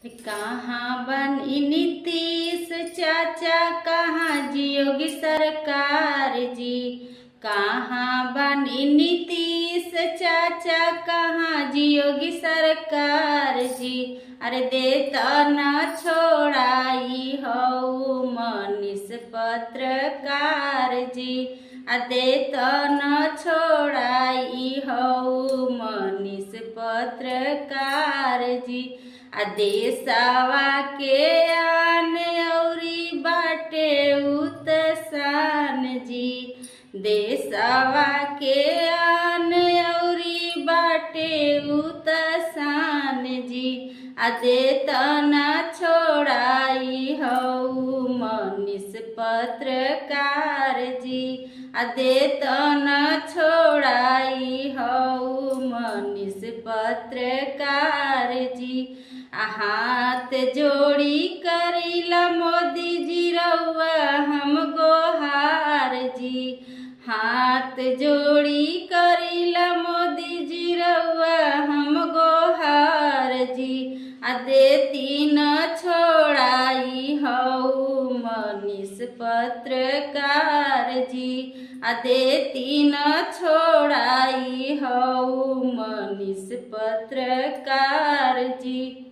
कहाँ बनी नीतीश चाचा, कहाँ जी योगी सरकार जी। कहाँ बनी नीतीश चाचा, कहाँ जी योगी सरकार जी। अरे दे त न छोड़ाई हऊ मनीष पत्रकार जी। आ दे त न छोड़ाई हऊ मनीष पत्रकार जी। आ देशवा के आन औरी बाटे उतसान जी। देशवा के आन औरी बाटे उतसान जी। आ दे त न छोड़ाई हऊ मनीष पत्रकार जी। आ दे त न छोड़ाई हऊ मनीष पत्रकार जी। आ हाथ जोड़ी करीला मोदी जी रउआ हम गोहार जी। हाथ जोड़ी करीला मोदी जी रउआ हम गोहार जी। आ देती न छोड़ाई हऊ मनीष पत्रकार जी। आ देती न छोड़ाई हऊ मनीष पत्रकार जी।